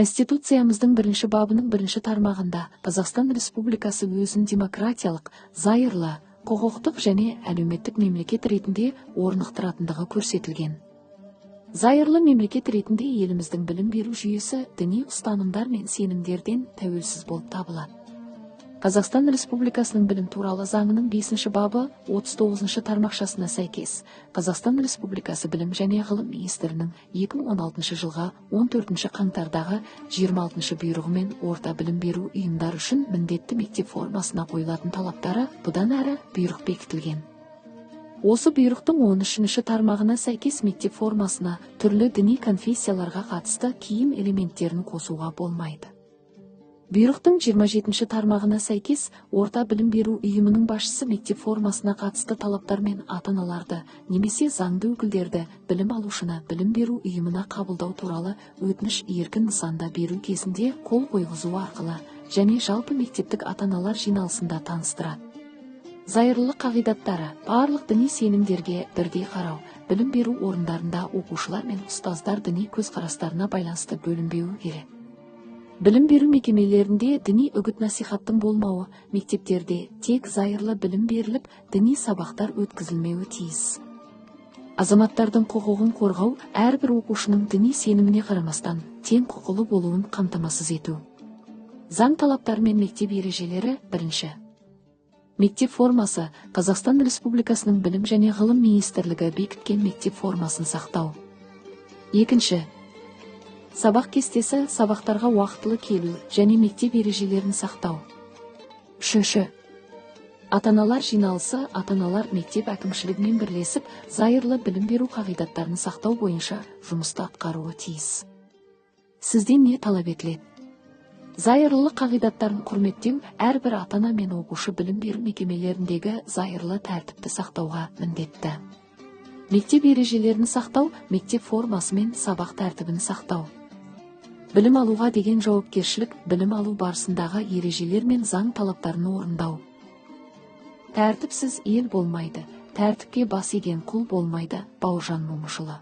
Конституциямыздың бірінші бабының бірінші тармағында Қазақстан Республикасы өзін демократиялық, зайырлы, құқықтық және әлеуметтік мемлекет ретінде орнықтыратындығы көрсетілген. Зайырлы мемлекет ретінде еліміздің білім беру жүйесі діни ұстанымдар мен сенімдерден тәуелсіз болып табылады. Қазақстан Республикасының білім туралы заңының 5 бабы 39 тармақшасына сәйкес, Қазақстан Республикасы Білім және ғылым министрінің 2016 жылға 14 қаңтардағы 26 бұйрығымен орта білім беру ұйымдары үшін міндетті мектеп формасына қойылатын талаптары бұдан әрі бұйрық бекітілген. Осы бұйрықтың 13 тармағына сәйкес мектеп формасына түрлі діни конфессияларға қатысты киім элементтерін қосуға болмайды. Бұйрықтың 27 тармағына сәйкес орта білім беру ұйымының басшысы мектеп формасына қатысты талаптар мен ата-аналарды немесе заңды өкілдерді білім алушыны білім беру ұйымына қабылдау туралы өтініш еркін нысанда беру кезінде қол қойғызу арқылы және жалпы мектептік ата-аналар жиналысында таныстырады. Зайырлылық қағидаттары: барлық діни сенімдерге бірдей қарау, білім беру орындарында оқушылар мен ұстаздар діни көзқарастарына байланысты бөлінбеуі керек. Білім беру мекемелерінде діни үгіт-насихаттың болмауы, мектептерде тек зайырлы білім беріліп, діни сабақтар өткізілмеуі тиіс. Азаматтардың құқығын қорғау, әрбір оқушының діни сеніміне қарамастан тең құқылы болуын қамтамасыз ету. Заң талаптары мен мектеп ережелері. Бірінші. Мектеп формасы: Қазақстан Республикасының Білім және ғылым министрлігі бекіткен мектеп формасын сақтау. Екінші. Сабақ кестесі: сабақтарға уақытылы келу және мектеп ережелерін сақтау. Үшінші. Ата-аналар жиналысы: ата-аналар мектеп әкімшілігімен бірлесіп, зайырлы білім беру қағидаттарын сақтау бойынша жұмысты атқаруы тиіс. Сізден не талап етіледі? Зайырлылық қағидаттарын құрметтеу. Әрбір ата-ана мен оқушы білім беру мекемелеріндегі зайырлы тәртіпті сақтауға міндетті. Мектеп ережелерін сақтау, мектеп формасы мен сабақ тәртібін сақтау. Білім алуға деген жауапкершілік: білім алу барысындағы ережелер мен заң талаптарын орындау. Тәртіпсіз ел болмайды, тәртіпке бас иген құл болмайды. Бауыржан Момышұлы.